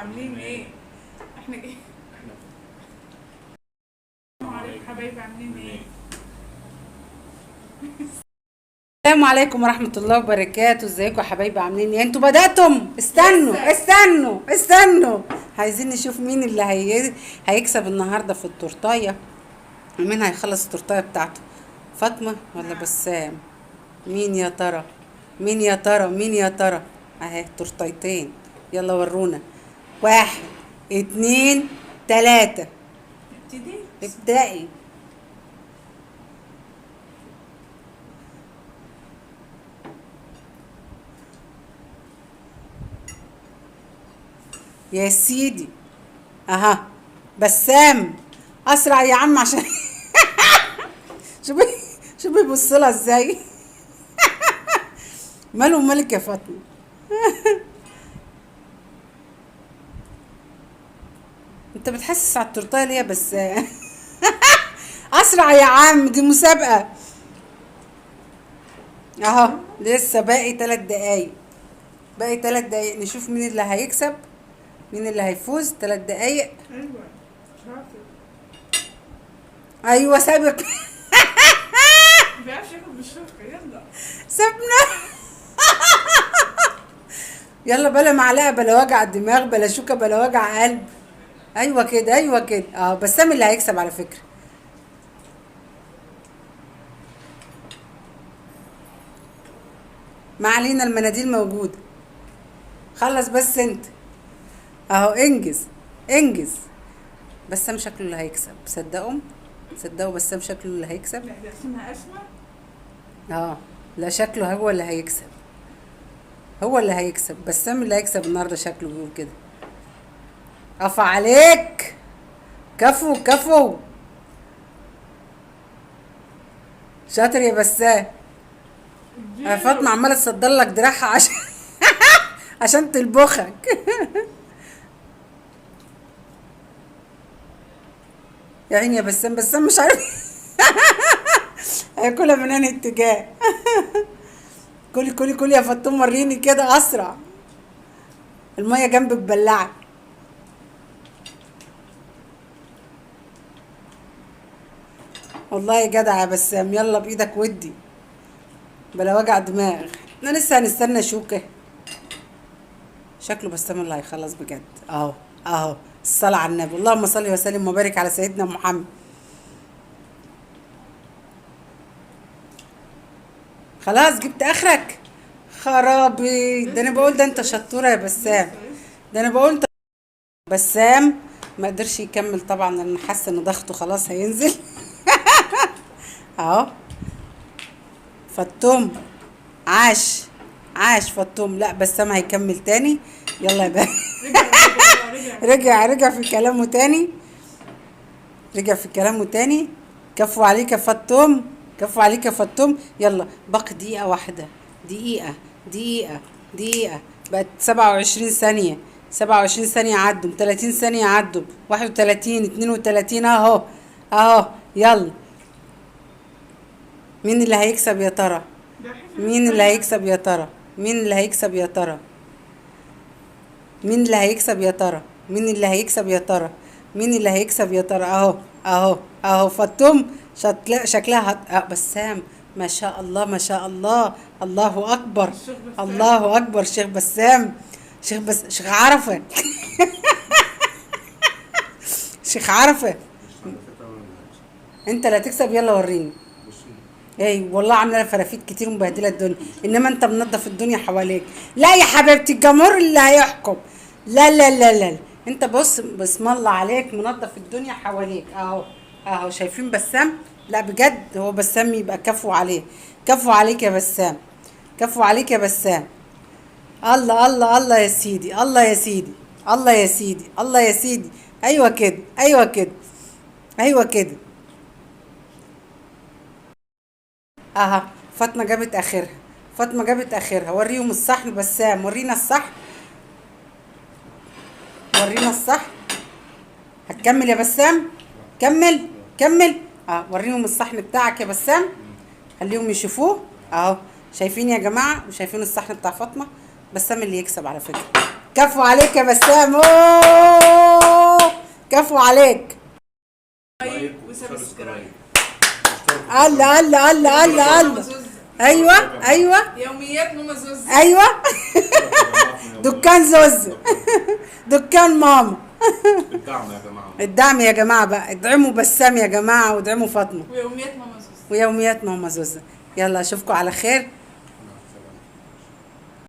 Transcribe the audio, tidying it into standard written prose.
عاملين ايه؟ احنا ايه؟ السلام عليكم حبايبي، عاملين ايه؟ السلام عليكم ورحمة الله وبركاته. ازيكم يا حبايبي، عاملين ايه؟ انتوا بدأتم؟ استنوا لسه. استنوا استنوا، عايزين نشوف مين اللي هيكسب النهاردة في التورتاية، ومين هيخلص التورتاية بتاعته، فاطمة ولا نعم. بسام؟ مين يا ترى؟ مين يا ترى؟ مين يا ترى؟ اهي تورتايتين، يلا ورونا. 1 2 3. نبتدي؟ ابدأي. يا سيدي، اها بسام اسرع يا عم عشان شوفي شوفي بيبص لها ازاي. ماله مالك يا فاطمة؟ انت بتحسس على التورتايه ليه يا بسام؟ اسرع يا عم، دي مسابقة. اهو لسه باقي 3 دقايق، باقي 3 دقايق، نشوف مين اللي هيكسب، مين اللي هيفوز. 3 دقايق. ايوه شاطر. ايوه سابق. ما بيعرفش ياكل بالشوكة. يلا سابنا. يلا بلا معلقه بلا وجع دماغ بلا شوكه بلا وجع قلب. ايوه كده، ايوه كده. بسام اللي هيكسب على فكرة. ما علينا، المناديل موجودة. خلص بس انت اهو، انجز انجز. بسام شكله اللي هيكسب، صدقوا صدقوا، بسام شكله اللي هيكسب. لا ده اسمها اسمى. لا شكله هو اللي هيكسب، هو اللي هيكسب، بسام اللي هيكسب النهارده، شكله بيقول كده. قف عليك، كفو كفو، شاطر يا بسام. فاطمة عماله تصدر لك دراعها عشان تلبخك. يا عيني يا بسام، بسام مش عارف هياكلها من انهي اتجاه. كلي كلي كلي يا فطوم، وريني كده اسرع، المية جنبك بلعك. والله يا جدع يا بسام، يلا بايدك ودي بلا وجع دماغ. احنا لسه هنستنى شوكه. شكله بسام اللي هيخلص بجد. اهو اهو، الصلاة على النبي، اللهم صل وسلم وبارك على سيدنا محمد. خلاص جبت اخرك، خرابي. ده انا بقول ده انت شطوره يا بسام، ده انا بقول انت بسام ما قدرش يكمل طبعا، لان حاسه ان ضغطه خلاص هينزل. اهو فطوم، عاش عاش فطوم. لا بسام هيكمل تاني. يلا يا بقى. رجع رجع رجع. رجع في كلامه تاني، رجع في كلامه تاني. كفو عليك يا فطوم، كفو عليك يا فطوم. يلا باقي دقيقة واحدة، دقيقة دقيقة دقيقة، بقت 27 ثانية، 27 ثانية عدوا، 30 ثانية عدوا، 31، 32، اهو اهو. يلا مين اللي هيكسب يا ترى؟ مين اللي هيكسب يا ترى؟ مين اللي هيكسب يا ترى؟ مين اللي هيكسب يا ترى؟ مين اللي هيكسب يا ترى؟ مين اللي هيكسب يا ترى؟ اهو اهو اهو فطوم شكلها بسام ما شاء الله ما شاء الله، الله اكبر الله اكبر. شيخ بسام، شيخ بس، شيخ عرفه. شيخ عرفه انت اللي هتكسب. يلا وريني. اي والله عامله فرافيت كتير ومبهدله الدنيا، انما انت منظف الدنيا حواليك. لا يا حبيبتي الجمهور اللي هيحكم. لا لا لا لا، انت بص بسم الله عليك منظف الدنيا حواليك. اهو اهو، شايفين بسام؟ لا بجد هو بسام يبقى كفو عليه، كفو عليك يا بسام، كفو عليك يا بسام. الله الله الله يا سيدي، الله يا سيدي، الله يا سيدي، الله يا سيدي. ايوه كده، ايوه كده، ايوه كده. اها فاطمة جابت اخرها، فاطمة جابت اخرها. وريهم الصحن بسام، ورينا الصحن، ورينا الصحن. هتكمل يا بسام؟ كمل كمل. وريهم الصحن بتاعك يا بسام، خليهم يشوفوه. اهو شايفين يا جماعة، وشايفين الصحن بتاع فاطمة. بسام اللي يكسب على فكرة. كفو عليك يا بسام. أوه، كفو عليك. like و subscribe. الله الله الله الله الله. ايوه ايوه. يوميات ماما زوز. ايوه. دكان زوز، دكان ماما. الدعم يا جماعة. الدعم يا جماعة بقى، ادعموا بسام يا جماعة، وادعموا فاطمة. ويوميات ماما زوز. ويوميات ماما زوزة. يلا اشوفكم على خير.